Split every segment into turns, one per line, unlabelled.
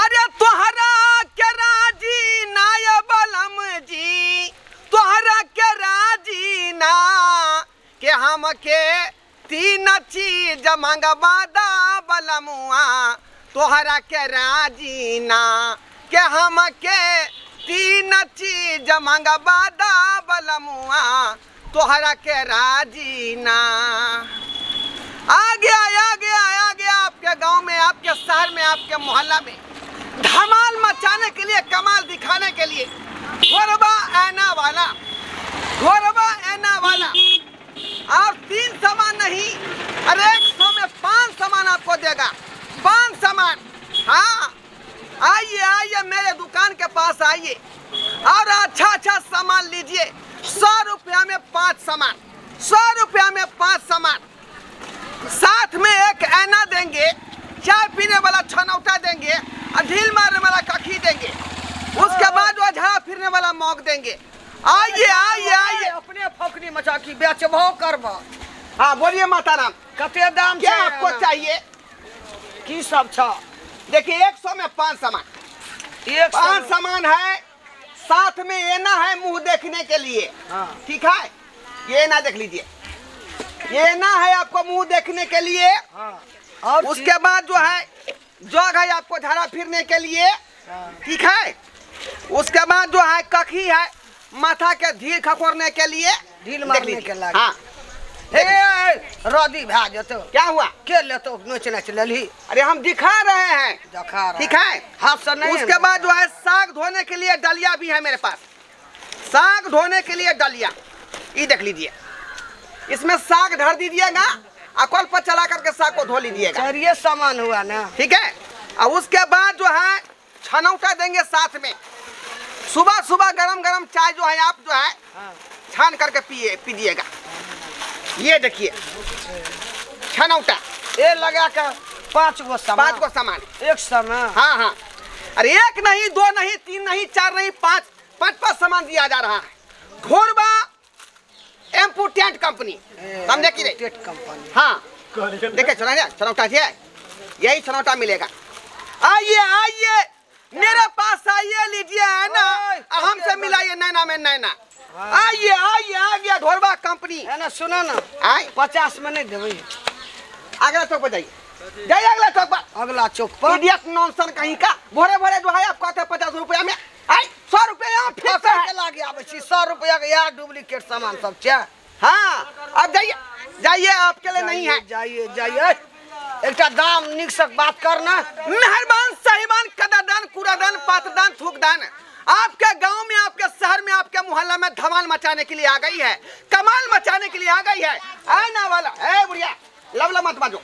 अरे तोहरा के राजी ना ये बलम जी, तोहरा के राजी ना के हम के तीन चीज मंगवा दा बलमुआ, तोहरा के राजी ना के हम के तीन चीज मंगवा दा बलमुआ, तोहरा के राजी ना। आ गया आ गया आ गया आपके गांव में, आपके शहर में, आपके मोहल्ला में धमाल मचाने के लिए, कमाल दिखाने के लिए घोरबा ऐना वाला, घोरबा ऐना वाला। और 3 सामान नहीं, अरे 100 में 5 सामान आपको देगा, 5 सामान। हाँ आइए आइए मेरे दुकान के पास आइए और अच्छा अच्छा सामान लीजिए। 100 रुपया में 5 सामान, 100 रुपया में 5 सामान। साथ में एक ऐना देंगे, चाय पीने वाला छनौटा देंगे और ढील मारने वाला कखी देंगे, उसके बाद वो झाड़ा फिरने वाला मौक देंगे। आइए आइए आइए।
अपने फकनी मचा की बेचबो करबो।
हाँ बोलिए माता राम,
कते दाम
क्या आपको चाहिए?
की सब छ?
देखिए 100 में 5 सामान, 5 सामान है। साथ में ऐना है मुंह देखने के लिए। हाँ। ठीक है, ये ऐना देख लीजिए, ये ऐना है आपको मुंह देखने के लिए। हाँ। और उसके बाद जो है जग है आपको झाड़ा फिरने के लिए। हाँ। ठीक है, उसके बाद जो है कखी है माथा के ढील खकोरने के लिए,
ढील मारने के लिए।
हाँ।
रदी भा जतो।
क्या हुआ?
के लेतो नोच नच लेली।
अरे हम दिखा रहे हैं,
दिखा रहे।
ठीक है,
हाथ से नहीं।
उसके बाद जो है साग धोने के लिए डलिया भी है मेरे पास, साग धोने के लिए डलिया, ये देख लीजिए। इसमें साग धर दीजिएगा और कल पर चला करके साग को धो लीजिएगा।
ये सामान हुआ ना,
ठीक है। और उसके बाद जो है छनौटा देंगे साथ में। सुबह सुबह गरम गरम चाय जो है आप जो है छान करके पिए पीजिएगा। ये देखिए छनौटा,
ये लगा कर 5 गो सामान,
5 गो सामान,
एक सामान।
हाँ हाँ, अरे 1 नहीं 2 नहीं 3 नहीं 4 नहीं 5, 5 सामान दिया जा रहा है। घोरबा एम्पोर्टेंट कंपनी, समझे कि नहीं?
कंपनी।
हाँ देखिए छनौटा, यही छनौटा मिलेगा। आइए आइए मेरे पास आइए, लीजिए है ना, हमसे मिलाइए नैना में नैना। आइए आइए, आ गया ढोरबा कंपनी
है ना। सुनो ना,
आए
50 में नहीं देबै।
अगला चौक पर जाइए, जाइए अगला चौक पर,
अगला चौक पर।
इडियट नॉनसन कहीं का, भोरे भोरे जो है आप कहते हैं 50 रुपया में, आई 100 रुपया यहाँ फिक्स है।
लागे आबै छी 100 रुपया के यार डुप्लीकेट सामान सब छै।
हाँ अब जाइए जाइए, आपके लिए नहीं है।
जाइए जाइए, एकटा दाम निक से बात करना।
मेहरबान साहिबान, कदरदान, कूड़ादान, पात्रदान, थूकदान, आपके गांव में, आपके शहर में, आपके मोहल्ला में धमाल मचाने के लिए आ गई है, कमाल मचाने के लिए आ गई है। आना वाला ए बुढ़िया, लवला मत बाजो,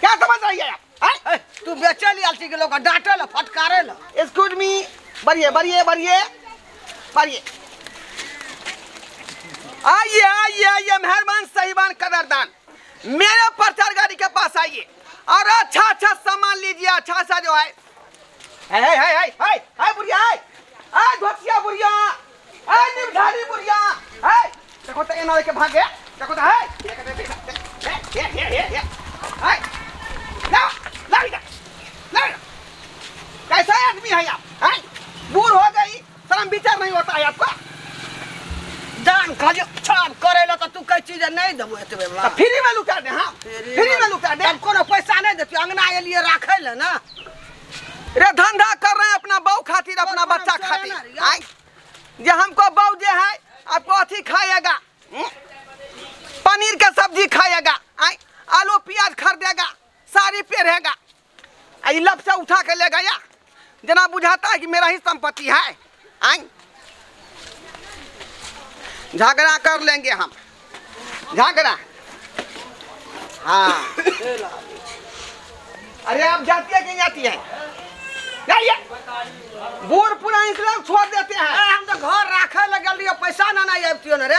क्या समझ रही है आप?
तू बेचे लिया छी के लोग डांटे ल फटकारे ल।
एक्सक्यूज मी, बढ़िए बढ़िए बढ़िए बढ़िए। आइए आइए आइए मेहरबान साहिबान कदरदान, मेरे प्रचार गाड़ी के पास आइए और अच्छा अच्छा सामान लीजिए। अच्छा अच्छा जो है, है है है है है बुढ़िया, है है धोतिया बुढ़िया, है निमधारी बुढ़िया, है देखो तो एना लेके भाग गया, देखो तो है हे हे हे हे है, ला ला इधर, ला इधर। कैसा आदमी है आप? हैं बूढ़ हो गई, शर्म विचार नहीं होता है आपका।
दान खाली छान करे ल त तू कई चीज नहीं देबो एतबे में,
फ्री में लुटा दे। हां फ्री में लुटा दे,
हम कोनो पैसा नहीं देती, अंगना एलिए राखे ल ना।
रे धंधा कर रहे हैं अपना बहू खातिर, अपना बच्चा खातिर। आई जे हमको बहू जे है आपको अथी खाएगा, पनीर का सब्जी खाएगा, आई आलू प्याज खरीदेगा, साड़ी पहनेगा, आई लब से उठा के ले गया, जना बुझाता है कि मेरा ही संपत्ति है। आई झगड़ा कर लेंगे हम, झगड़ा। हाँ अरे आप जाती है कि नहीं जाती है? जाइए, बूढ़ पूरा इस्लाम छोड़ देते हैं।
हम तो घर राखे लगल रहियो, पैसा ना नहीं आबतियो न रे।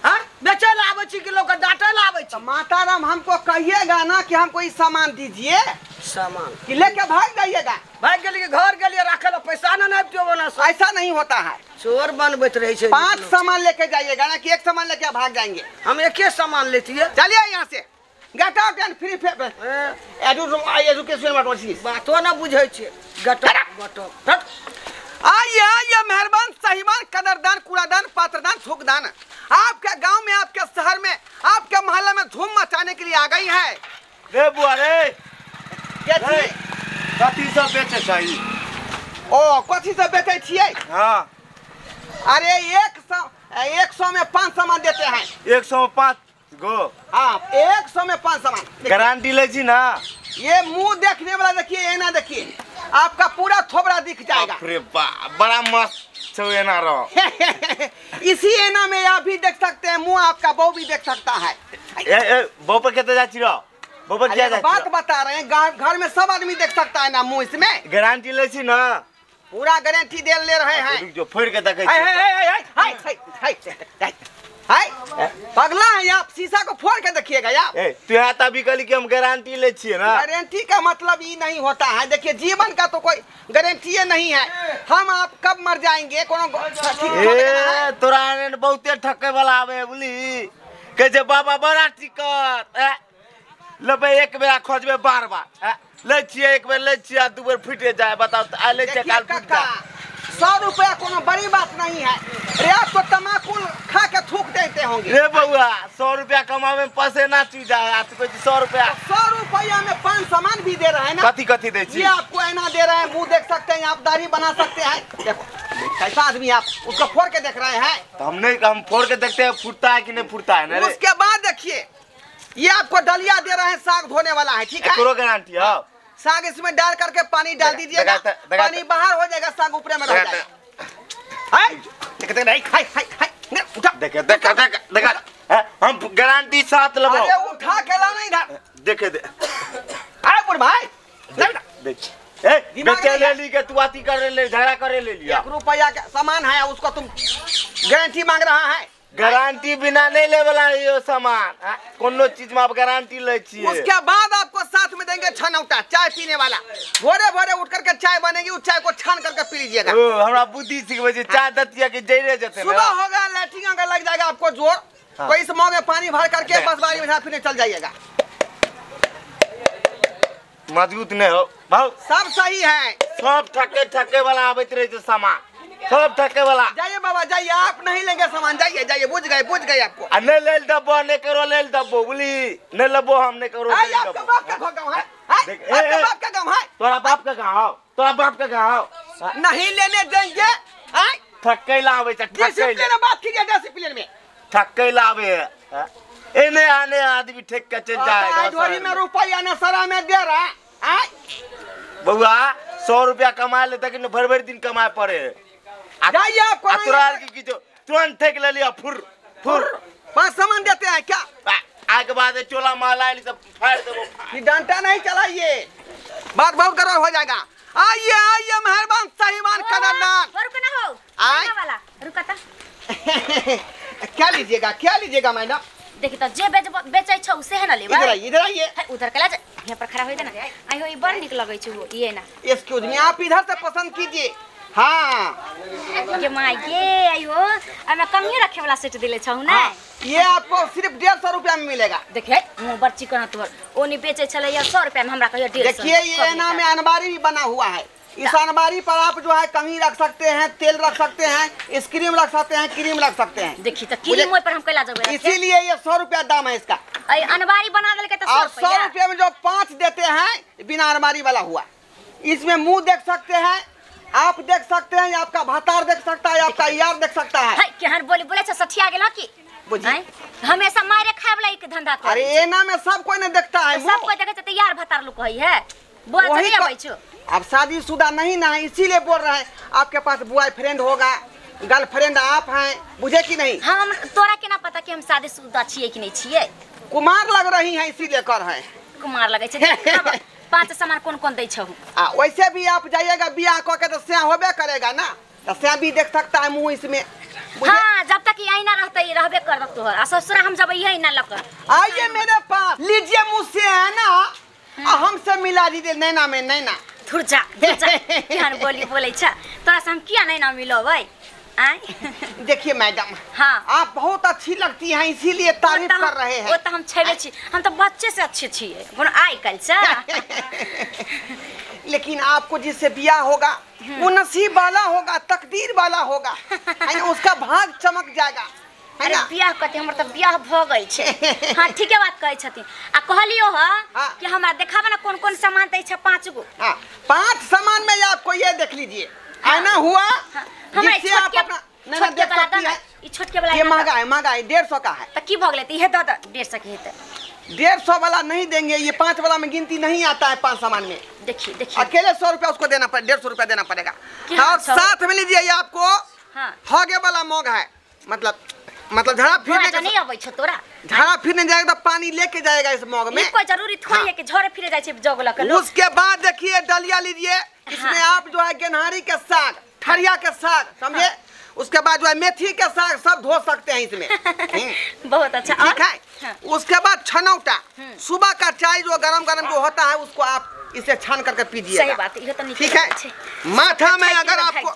हां बेचे ला आबै छी कि लोग के डांटे ला आबै छी?
माता राम हमको कहिएगा ना कि हमको ये सामान दीजिए,
सामान
कि लेके भाग जाइएगा।
भाग गेलिए, घर गेलिए राखे ला, पैसा ना नहीं आबतियो ना।
ऐसा नहीं होता है,
चोर बनबैत रहे छै।
5 सामान लेके जाइएगा ना कि एक सामान लेके भाग जाएंगे।
हम एके सामान लेतिए।
चलिए यहाँ से, Get out and free education बातो ना
बुझै छै। गटो गटो।
आइए आइए मेहरबान साहिबान कदरदान कूड़ादान पात्रदान थूकदान, आपके गांव में आपके शहर में आपके मोहल्ले में धूम मचाने के लिए आ गई है।
रे बुआ रे कथी सब बेचे छै?
ओ कथी सब बेचे छियै?
हाँ।
अरे 100 में 5 सामान देते हैं।
100 में 5 गो?
हाँ 100 में 5 सामान।
गारंटी ले छी ना?
ये मुंह देखने वाला देखिए, ये ना देखिए, आपका पूरा थोबड़ा दिख जाएगा।
अरे बड़ा मस्त छौ एना रहो।
इसी एना में आप भी देख सकते हैं मुंह, आपका बहू भी देख सकता है।
ए ए बहू पर केते जा छी रहो? बहू पर क्या जा?
बात बता रहे हैं, घर में सब आदमी देख सकता है ना मुंह, इसमें
गारंटी ले छी ना?
पूरा गारंटी दे ले रहे हैं।
रुक जो फोड़ के देखै छी।
हाय हाय हाय हाय पगला है आप, शीशा को फोड़ के देखिएगा आप।
ए तू यहाँ तभी कहली कि हम गारंटी ले छिए ना।
गारंटी का मतलब ये नहीं होता है। देखिए जीवन का तो कोई गारंटी नहीं है, हम आप कब मर जाएंगे कोनो ठीक।
ए तोरा एहन बहुते ठके वाला आवे बुली, कहे जे बाबा बड़ा टिकट लेबै, एक बेरा खोजबै बार बार ले छिए, एक बेर ले छिए दू बेर फुटि जाए। बताओ आ ले छिए काल फुट जाए।
100 रुपया कोनो बड़ी बात नहीं है रे, आप तो तमाकुल खा के थूक देते होंगे।
रे बउआ 100 रुपया कमावे में पसेना चू जाए, आ तू कहै 100 रुपया।
100 रुपया में 5 सामान भी दे रहे हैं ना।
कथी कथी दे छी?
ये आपको ऐना दे रहे हैं, मुंह देख सकते हैं आप, दाढ़ी बना सकते हैं। देखो कैसा आदमी आप उसको फोड़ के देख रहे हैं।
तो हम नहीं, हम फोड़ के देखते हैं फूटता है कि नहीं फूटता है ना।
उसके बाद देखिए ये आपको डलिया दे रहे हैं, साग धोने वाला है, ठीक है?
गारंटी है।
साग इसमें डाल करके पानी डाल दीजिएगा, पानी बाहर हो जाएगा, साग ऊपर में रह जाएगा। हाय देख देख हाय हाय हाय उठा,
देख देख देख देख हम गारंटी साथ लेबो।
अरे उठा के ला नहीं इधर,
देखे दे।
आए बुढ़ भाई देख
देख ए बेचे ले ली के तू आती करे ले, झगड़ा करे ले लिया।
1 रुपया का सामान है उसको तुम गारंटी मांग रहा है।
गारंटी बिना नहीं ले वाला यो सामान, कोनो चीज में आप गारंटी ले छिए।
उसके बाद आपको साथ में देंगे छनौटा चाय पीने वाला, भोरे भोरे उठ करके चाय बनेगी, उस चाय को छान करके पी लीजिएगा।
ओ हमरा बुद्धि सिखबै छै, चाय दतिया के जइरे जते।
सुबह होगा लैट्रिन अगर लग जाएगा आपको जोर, तो इस मग में पानी भर करके बस बारी में फिर चल जाइएगा।
मजबूत नहीं हो भाऊ,
सब सही है,
सब ठके ठके वाला आबैत रहे छै सामान, सब ठके वाला।
जाइए बाबा जाइए, आप नहीं लेंगे सामान, जाइए जाइए, बुझ गए आपको।
आ नहीं ले डब्बो, नहीं करो ले डब्बो बोली, नहीं लेबो हम, नहीं करो।
आपका बाप का गाँव है, आपका बाप का गाँव है,
तोरा बाप का गाँव, तोरा बाप का गाँव
नहीं लेने देंगे।
ठके लावे छै,
डिसिप्लिन में बात कीजिए, डिसिप्लिन में
ठके लावे एने आने आदमी ठेक के चल जाएगा।
ढोरी में रुपया न सरा में दे रहा है
बउआ, 100 रुपया कमा ले तक भर भर दिन कमाए पड़े।
जाइए आपको
तोरा की जो तुरंत ठेक ले लिया, फुर फुर
5 सामान देते हैं क्या?
आगे बाद चोला माल आइल तो फाड़ देबो।
ये डंडा नहीं चलाइए, बात बहुत गड़बड़ हो जाएगा। आइए आइए मेहरबान साहिबान कदरदान।
रुक ना हो
आए
वाला रुकता।
क्या लीजिएगा, क्या लीजिएगा मैडम?
देखी तो जे बेचै छौ से है ना लेबै।
इधर आइए, इधर आइए,
उधर कला यहाँ पर खड़ा होई ना। आई हो ई बड़ निक लगै छौ ये ना।
एक्सक्यूज मी, आप इधर से पसंद कीजिए। हाँ
ये my ये आई हो हमें कमियो रखे वाला सेट दिले छौ ना।
ये आपको सिर्फ 150 रुपया में मिलेगा।
देखिए मुंह बड़ चिकन तोर ओनी बेचै छलै 100 रुपया में, हमरा कहियो 150।
देखिए ये ना में अनबारी भी बना हुआ है, इस अनबारी पर आप जो है कंघी रख सकते हैं, तेल रख सकते हैं, स्क्रीम रख सकते हैं, क्रीम रख सकते हैं।
देखी तो क्रीम ओइ पर हम कैला जबै,
इसीलिए ये 100 रुपया दाम है इसका।
अनबारी बना देलकै तो
100 रुपया में जो 5 देते हैं बिना अनबारी वाला हुआ। इसमें मुंह देख सकते हैं आप, देख सकते हैं आपका भातार देख सकता है, आपका यार देख सकता है।
केहन बोली बोले छ सठिया गेल की हमेशा मारे खाए वाला एक धंधा।
अरे एना में सब कोई नहीं देखता है,
सब कोई देखे त यार भातार लोग कहई है बोल नहीं आबै छो।
अब शादीशुदा नहीं ना है इसीलिए बोल रहे हैं। आपके पास बॉयफ्रेंड होगा, गर्लफ्रेंड आप हैं, बुझे कि नहीं?
हम तोरा केना पता कि हम शादीशुदा छियै कि नहीं छियै?
कुमार लग रही हैं इसीलिए कर हैं।
कुमार लगै छै। 5 सामान कौन कौन दै छौ?
आ वैसे भी आप जाइएगा बियाह क के तो स्या होबे करेगा ना, तो स्या भी देख सकता है मुंह इसमें।
हाँ जब तक आईना रहते रहबे करत तोहर, आ ससुरा हम जब यही ना लकर।
आइए मेरे पास लीजिए मुझसे है ना, हमसे मिला दीजिए नैना में नैना।
थुर जा केहन बोली बोलै छ तोरा से, हम किया नैना मिलबै? आए
देखिए मैडम,
हाँ
आप बहुत अच्छी लगती हैं, इसीलिए तारीफ कर रहे हैं।
वो तो हम छेबे छी, हम तो बच्चे से अच्छे छिए, कोनो आइ काल्हि से।
लेकिन आपको जिससे बियाह होगा वो नसीब वाला होगा, तकदीर वाला होगा, है ना, उसका भाग चमक जाएगा, है
अरे
ना।
बियाह कथी, हमर त बियाह भ गेल छै। हां ठीके बात कहै छथिन। आ कहलियो ह
हाँ।
कि हमरा देखाबे ना कोन कोन सामान दै छै, 5 गो।
हाँ 5 सामान में आपको ये देख लीजिए, आना हुआ
हमरा
जिससे आप
छोटके
अपना नहीं
छोटके
देख
वाला
सकती
द ना,
है।
ई छोटके वाला
ये
ना
महंगा है, महंगा है, 150 का है।
त की भ गेलै त इहे द द, 150 के हेतै।
150 वाला नहीं देंगे, ये 5 वाला में गिनती नहीं आता है। 5 सामान में
देखिए देखिए
अकेले 100 रुपया उसको देना पड़ेगा, 150 रुपया देना पड़ेगा।
कि हाँ,
और साथ में लीजिए ये आपको
हाँ
हगे वाला मग है, मतलब मतलब झाड़ा
तोरा
फिरने
तो नहीं अबै छौ, तोरा
झाड़ा फिरने जाएगा तो पानी लेके जाएगा इस मग में।
ई कोई जरूरी थोड़ी
हाँ।
है कि झोरे फिरे जाय छै जग लक लोग।
उसके बाद देखिए डलिया लीजिए, इसमें आप जो है गेन्हारी के साग, ठरिया के साग, समझे, उसके बाद जो है मेथी के साग, सब धो सकते हैं इसमें।
बहुत अच्छा।
ठीक है।
हाँ।
उसके बाद छनौटा, सुबह का चाय जो गरम गरम जो होता है उसको आप इसे छान करके पीजिए।
सही बात, ये तो नहीं
ठीक है। माथा में अगर आपको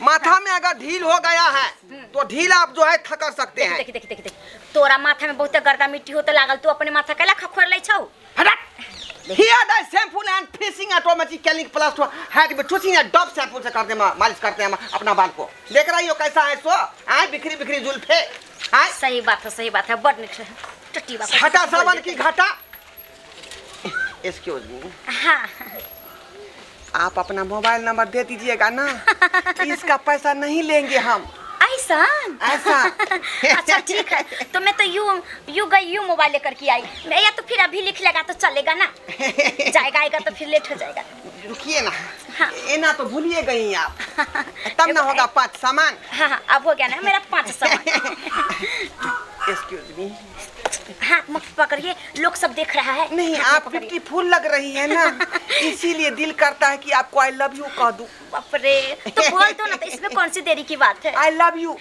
माथा में अगर ढील हो गया है तो ढील आप जो है थकर सकते हैं।
देख देख देख देख, तोरा माथा में बहुत गर्दा मिट्टी होते लागल, तू अपने माथा कैला खखोर लै छौ।
Here the shampoo and fishing automatic clinic plus to head में टूचिंग एंड डॉप शैम्पू से करते हैं, मालिश करते हैं अपना बाल को। देख रही हो कैसा है, सो आए बिखरी बिखरी जुल्फे आए।
सही बात है, सही बात है, बड़ निक टट्टी बात।
घाटा सावन की घाटा। एक्सक्यूज मी,
हाँ
आप अपना मोबाइल नंबर दे दीजिएगा ना, इसका पैसा नहीं लेंगे हम।
ऐसा
ऐसा
अच्छा ठीक है, तो मैं तो you गई you mobile लेकर के आई मैं, या तो फिर अभी लिख लेगा तो चलेगा ना, जाएगा आएगा तो फिर लेट हो जाएगा।
रुकिए ना,
हाँ।
एना तो भूलिए गई आप, तब ना होगा 5 सामान।
हाँ हाँ अब हो गया ना मेरा 5 सामान।
एक्सक्यूज मी,
हाथ मत पकड़िए, लोग सब देख रहा है।
नहीं आप ब्यूटीफुल लग रही है ना, इसीलिए दिल करता है कि आपको I love you कह दूं।
बाप रे, तो बोल दो ना, तो इसमें कौन सी देरी की बात है।
I love you.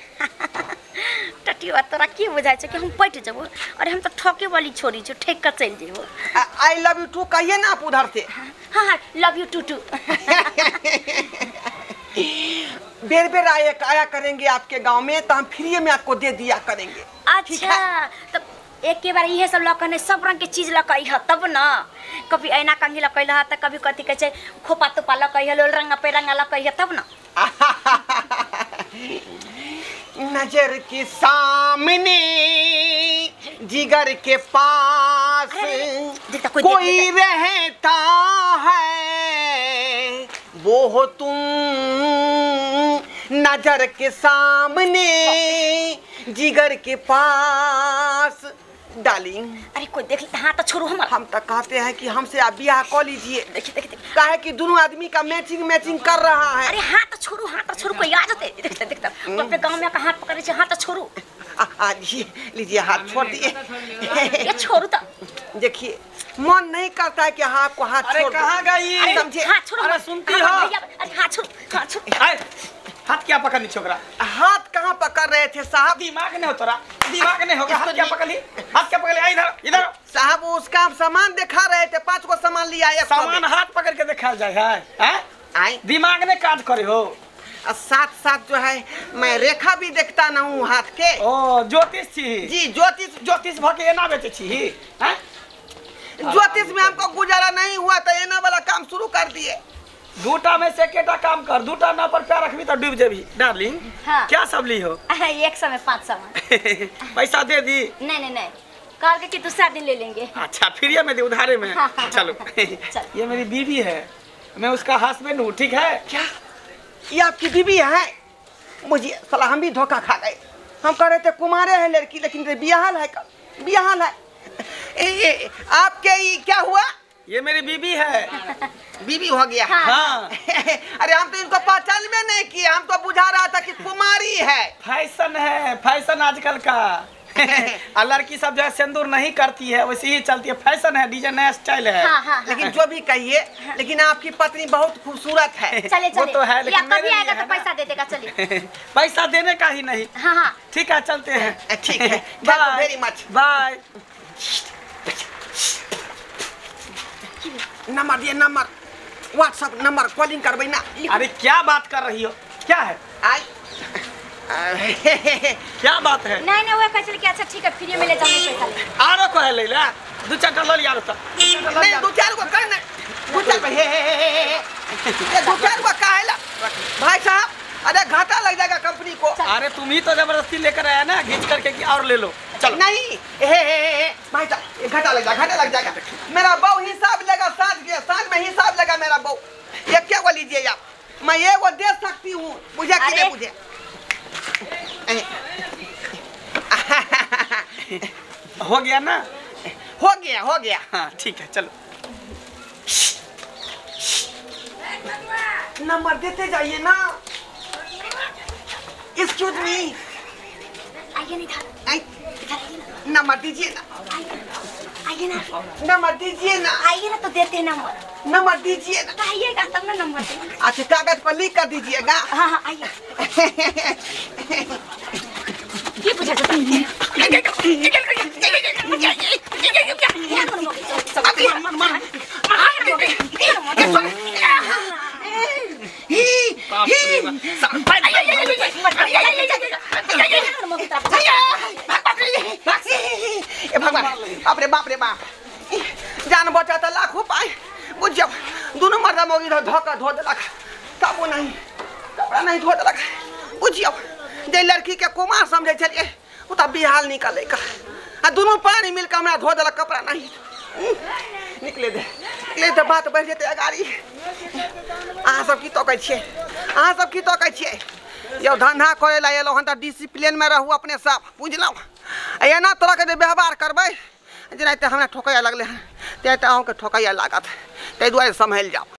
टटी बात तोरा की बुझाय छै कि हम पट जबो, अरे हम तो ठके वाली छोरी छो, ठेक के चल जेबो।
I love you to कहिए ना आप उधर से।
हाँ हाँ लव you to to.
बेर बेर आया करेंगे आपके गांव में तो हम फ्री में आपको दे दिया करेंगे।
अच्छा तो एक के बार इहे सब लऽ के सब रंग के चीज लऽ के अइह तब न, कभी ऐना कंघी लऽ के अइलह त कभी कथी कहै छै खोपा तोपा लऽ के अइह, लोल रंगा पेरंगा लऽ के अइह तब न।
नजर के सामने जिगर के पास कोई रहता है, वो हो तुम। नजर के सामने जिगर के पास डार्लिंग।
अरे कोई देख ले, हाँ तो छोड़ो हम।
हम तो कहते हैं कि हमसे आप ब्याह कर लीजिए।
देखिए देखिए,
काहे कि दोनों आदमी का मैचिंग मैचिंग कर रहा है।
अरे हाँ तो छोड़ो, हाँ तो छोड़ो, कोई आ जाते। देखते देखते अपने गांव में हाथ पकड़े छे, हाँ तो छोड़ो।
लीजिए हाथ छोड़ दिए।
ये छोड़ो तो
देखिए मन नहीं करता है कि हाँ आपको हाथ
अरे
छोड़।
कहाँ गई?
समझे?
हाथ छोड़ो।
अरे सुनती हो?
अरे हाथ छोड़ो, हाथ छोड़ो।
हाथ क्या पकड़नी छोकरा?
हाथ कहाँ पकड़ रहे थे साहब?
दिमाग नहीं हो तोरा, दिमाग नहीं होगा। हाथ क्या पकड़ ली, हाथ क्या पकड़ ली? इधर इधर
साहब, उसका सामान दिखा रहे थे, 5 गो सामान लिया है।
सामान हाथ पकड़ के देखा जाए है, है? दिमाग ने काज करे हो।
और साथ साथ जो है मैं रेखा भी देखता ना हूँ हाथ के।
ओ ज्योतिष छी
जी, ज्योतिष।
ज्योतिष भ के एना बेचे छी हैं?
ज्योतिष में हमको गुजारा नहीं हुआ तो एना वाला काम शुरू कर दिए।
दूटा में से केटा काम कर, दूटा ना पर पैर रखबी तो डूब जेबी डार्लिंग।
हाँ।
क्या सब ली हो?
एक समय 5 सामान।
पैसा दे दी?
नहीं नहीं नहीं, कल के दूसरा दिन ले लेंगे।
अच्छा फ्री में दी, उधारे में।
हाँ, हाँ,
चलो
चल।
ये मेरी बीवी है, मैं उसका हस्बैंड हूँ, ठीक है?
क्या ये आपकी बीवी है? मुझे साला हम भी धोखा खा गए। हम कह रहे थे कुमारे है लड़की, लेकिन बियाहल है, बियाहल है। आपके क्या हुआ?
ये मेरी बीबी है।
बीबी हो गया।
हाँ।
अरे हम तो इनको पहचान में नहीं किए, हम तो बुझा रहा था कि कुमारी है।
फैशन है, फैशन आजकल का। और लड़की सब जो है सिंदूर नहीं करती है, वैसे ही चलती है। फैशन है, डीजे नया स्टाइल है।
हाँ, हाँ,
लेकिन जो भी कहिए, लेकिन आपकी पत्नी बहुत खूबसूरत है।
चले, चले।
वो तो है, लेकिन
कभी आएगा तो पैसा दे देगा। चलिए
पैसा देने का ही नहीं।
हाँ, हाँ।
ठीक है चलते हैं।
ठीक है, बाय वेरी मच, बाय। नंबर दिए, नंबर व्हाट्सएप नंबर कॉलिंग करबै ना।
अरे क्या बात कर रही हो, क्या है?
आई
क्या बात है?
नहीं नहीं, वो कह चल कि अच्छा ठीक है, फ्री में ले जाऊंगी पैसा ले।
आरो कहे ले ला, दू चार टा ल लिया तो।
नहीं दू चार को कर नहीं, दू चार हे हे हे हे, ये दू चार को काहे ला भाई साहब? अरे घाटा लग जाएगा कंपनी को।
अरे तुम ही तो जबरदस्ती लेकर आया ना, खींच करके कि और ले लो। चलो
नहीं, हे हे हे भाई साहब, घाटा लग जाएगा, घाटा लग जाएगा। मेरा बहू हिसाब लगा, साँझ के साँझ में हिसाब लगा मेरा बहू। ये क्या वो लीजिए आप, मैं ये वो दे सकती हूँ, मुझे कि मुझे
हो गया ना?
हो गया, हो गया।
हाँ ठीक है, चलो
नंबर देते जाइए ना। एक्सक्यूज मी,
आइए ना इधर,
नंबर दीजिए ना,
आइए ना,
नंबर दीजिए ना,
आइए ना तो देते हैं नंबर,
नंबर दीजिए ना,
आइएगा तब ना नंबर देंगे।
अच्छा कागज पर लिख कर दीजिएगा।
हाँ हाँ आइए। ये पूछा तो
भगवान, बाप रे बाप रे बाप, जान बचा तो लाखों पाए। बुझ जाओ, दोनों मर्दा मोगी धोखा धो दिलक, तब वो नहीं कपड़ा नहीं धो दिलक। बुझियो जे लड़की के कुमार समझे छलिए वो तब बिहाल निकले का, आ दोनों पानी मिलकर हमरा धो दिलक कपड़ा नहीं निकले दे, निकले दे बात बढ़ जेतै अगाड़ी। अहाँ सब की तकै छियै, अहाँ सब की तकै छियै? यौ धंधा करे ला एलहुँ हन तऽ डिसिप्लिन में रहू अपने सब, बुझलहुँ? एना तरहके जे व्यवहार करबै जेनाहिते हमरा ठोकैया लगलै हन तेनाहिते अहूँके ठोकैया लागत, ताहि दुआरे सम्हलि जाउ।